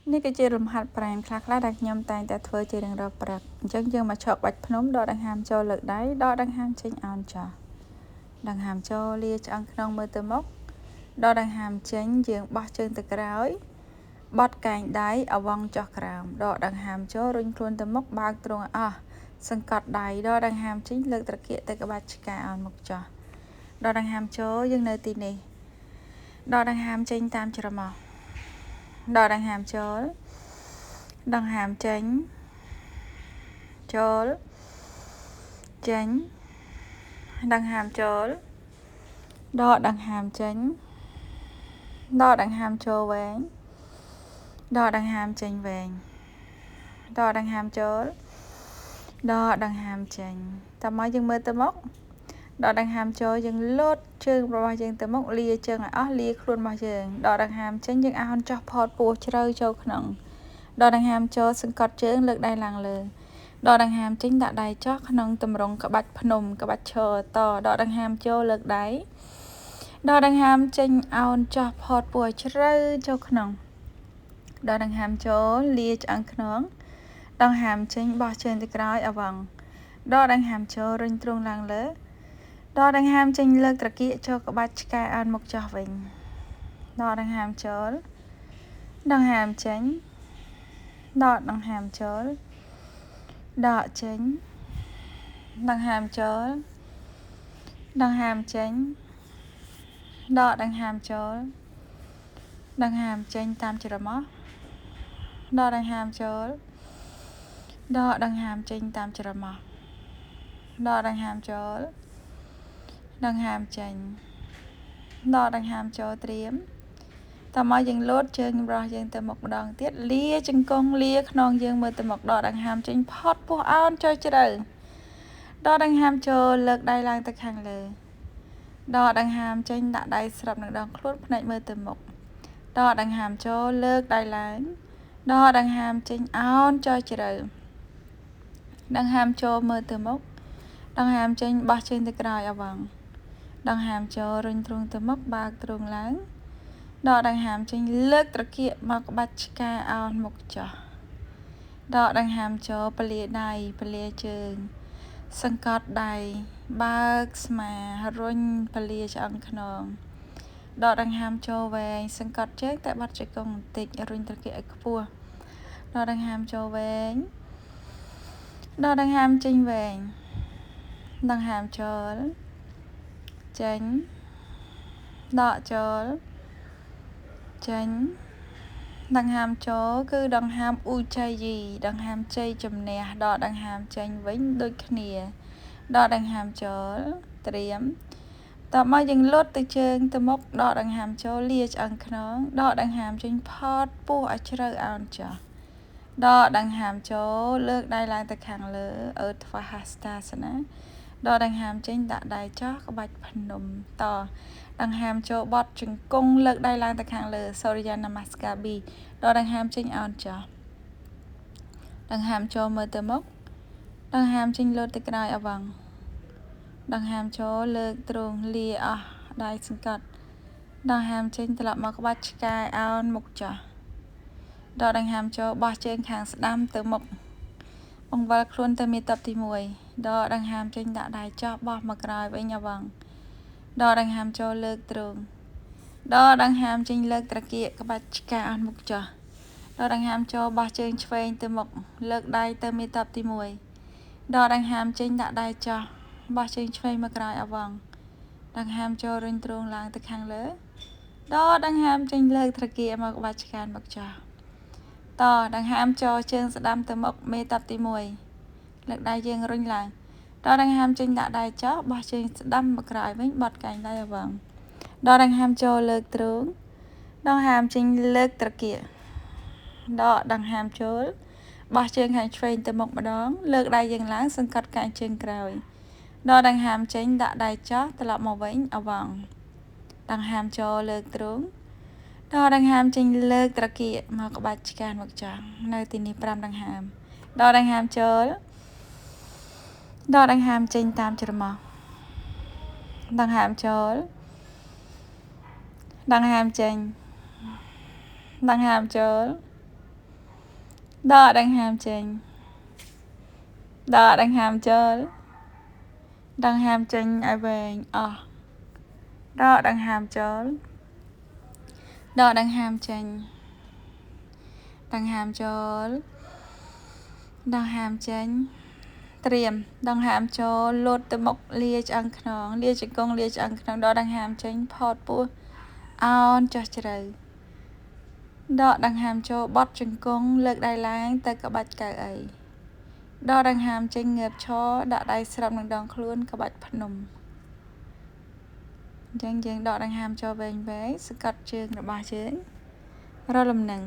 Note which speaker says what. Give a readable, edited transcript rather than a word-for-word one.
Speaker 1: នេះគឺជាលំហាត់ប្រាណខ្លះៗដែលខ្ញុំតែងតែធ្វើជារៀងរាល់ព្រឹកអញ្ចឹងយើងមកឆក់បាច់ភ្នំដកដង្ហើមចូលលើកដៃដកដង្ហើមចេញអោនចុះដង្ហើមចូលលាឆ្អឹងខ្នងមើលទៅមុខដកដង្ហើមចេញយើងបោះជើងទៅក្រោយបត់កែងដៃអវងចុះក្រោមដកដង្ហើមចូលរុញខ្លួនទៅមុខបើកទ្រូងឲ្យអស់សង្កត់ដៃដកដង្ហើមចេញលើកត្រគាកទៅក្បាច់ឆ្កែអោនមុខចុះដកដង្ហើមចូលយើងនៅទីនេះដកដង្ហើមចេញតាមច្រមុះដកដង្ហើមចូលដង្ហើមចេញចូលចេញដង្ហើមចូលដកដង្ហើមចេញដកដង្ហើមចូលវែងដកដង្ហើមចេញវែងដកដង្ហើមចូលដកដង្ហើមចេញតមកយើងមើលទៅមុខដកដង្ហើមចូលយើងលោតជើងរបស់យើងទៅមុខលាជើងឲ្យអស់លាខ្លួនរបស់យើងដកដង្ហើមចេញយើងអោនចុះផតពោះជ្រៅចូលក្នុងដកដង្ហើមចូលសង្កត់ជើងលើកដៃឡើងលើដកដង្ហើមចេញដាក់ដៃចុះក្នុងទម្រង់ក្បាច់ភ្នំក្បាច់ឈរតដកដង្ហើមចូលលើកដៃដកដង្ហើមចេញអោនចុះផតពោះជ្រៅចូលក្នុងដកដង្ហើមចូលលាឆ្អឹងខ្នងដង្ហើមចេញបោះជើងទៅក្រោយអវងដកដង្ហើមចូលរុញទ្រូងឡើងលើដកដង្ហើមចេញលើកត្រគាកចូលក្បាច់ឆ្កែអោនមុខចុះវិញដកដង្ហើមចូលដង្ហើមចេញដកដង្ហើមចូលដកចេញដង្ហើមចូលដង្ហើមចេញដកដង្ហើមចូលដង្ហើមចេញតាមច្រមុះដកដង្ហើមចូលដកដង្ហើមចេញតាមច្រមុះដកដង្ហើមចូលដង្ហើមចេញដកដង្ហើមចូលត្រៀមតមកយើងលោតជើងរបស់យើងទៅមុខម្ដងទៀតលាជង្គង់លាខ្នងយើងមើលទៅមុខដកដង្ហើមចេញផុតពោះអោនចុះជ្រៅដកដង្ហើមចូលលើកដៃឡើងទៅខាងលើដកដង្ហើមចេញដាក់ដៃស្រាប់នឹងដងខ្លួនភ្នែកមើលទៅមុខដកដង្ហើមចូលលើកដៃឡើងដកដង្ហើមចេញអោនចុះជ្រៅដង្ហើមចូលមើលទៅមុខដង្ហើមចេញបោះជើងទៅក្រោយអវងដង្ហើមចូលរុញទ្រូងទៅមុខបើកទ្រូងឡើងដកដង្ហើមចេញលើកត្រគាកមកក្បាច់ឆ្កែអោនមុខចុះដកដង្ហើមចូលពលាដៃពលាជើងសង្កត់ដៃបើកស្មារុញពលាឆ្អឹងខ្នងដកដង្ហើមចូលវែងសង្កត់ជើងតែបត់ជង្គង់បន្តិចរុញត្រគាកឲ្យខ្ពស់ដកដង្ហើមចូលវែងដកដង្ហើមចេញវែងដង្ហើមចូលចេញដកចូលចេញដង្ហើមចូលគឺដង្ហើមឧជ័យីដង្ហើមជ័យជំនះដកដង្ហើមចេញវិញដូចគ្នាដកដង្ហើមចូលត្រៀមតមកយើងលោតទៅជើងទៅមុខដកដង្ហើមចូលលាឆ្អឹងខ្នងដកដង្ហើមចេញផតពោះឲ្យជ្រៅអោនចុះដកដង្ហើមចូលលើកដៃឡើងទៅខាងលើអឺធ្វាហាស្តាសនាដកដង្ហើមចេញដាក់ដៃចុះក្បាច់ភ្នំតដង្ហើមចូលបត់ជង្គង់លើកដៃឡើងទៅខាងលើសូរិយានមស្ការ B ដកដង្ហើមចេញអោនចុះដង្ហើមចូលមើលទៅមុខដង្ហើមចេញលោតទៅក្រោយអវងដង្ហើមចូលលើកទ្រូងលាអស់ដៃសង្កត់ដង្ហើមចេញត្រឡប់មកក្បាច់ឆ្កែអោនមុខចុះដកដង្ហើមចូលបោះជើងខាងស្ដាំទៅមុខបង្វិលខ្លួនទៅមាតបទី1ដកដង្ហើមចេញដាក់ដៃចុះបោះមកក្រោយវិញអវងដកដង្ហើមចូលលើកទ្រូងដកដង្ហើមចេញលើកត្រគាកក្បាច់ឆ្កែអោនមុខចុះដកដង្ហើមចូលបោះជើងឆ្វេងទៅមុខលើកដៃទៅមាតបទី1ដកដង្ហើមចេញដាក់ដៃចុះបោះជើងឆ្វេងមកក្រោយអវងដង្ហើមចូលរុញទ្រូងឡើងទៅខាងលើដកដង្ហើមចេញលើកត្រគាកមកក្បាច់ឆ្កែមុខចុះតដង្ហើមចូលជើងស្ដាំទៅមុខមេតបទី1លើកដៃយើងរុញឡើងដកដង្ហើមចេញដាក់ដៃចុះបោះជើងស្ដាំមកក្រោយវិញបត់កែងដៃអវងដកដង្ហើមចូលលើកទ្រូងដង្ហើមចេញលើកត្រគាកដកដង្ហើមចូលបោះជើងខាងឆ្វេងទៅមុខម្ដងលើកដៃយើងឡើងសង្កត់កែងជើងក្រោយដកដង្ហើមចេញដាក់ដៃចុះត្រឡប់មកវិញអវងដង្ហើមចូលលើកទ្រូងដកដង្ហើមចេញលើកត្រគាកមកក្បាច់ឆ្កានមកចង់នៅទីនេះ5ដង្ហើមដកដង្ហើមចូលដកដង្ហើមចេញតាមច្រមុះដង្ហើមចូលដង្ហើមចេញដង្ហើមចូល ដកដង្ហើមចេញ ដកដង្ហើមចូល ដង្ហើមចេញឲ្យវែងអស់ ដកដង្ហើមចូល ដកដង្ហើមចេញ ដង្ហើមចូល ដង្ហើមចេញ ត្រៀមដង្ហើមចូល លោតទៅមុខ លាឆ្អឹងខ្នង លាជង្គង់ លាឆ្អឹងខ្នង ដកដង្ហើមចេញ ផតពោះ អោនចុះជ្រៅ ដកដង្ហើមចូល បត់ជង្គង់ លើកដៃឡើងទៅក្បាច់កៅអី ដកដង្ហើមចេញ ងើបឈរ ដាក់ដៃស្របនឹងដងខ្លួន ក្បាច់ភ្នំ។ អញ្ចឹងយើងដកដង្ហើមចូលវែងវែង សង្កត់ជើងរបស់ជើង រលំនឹង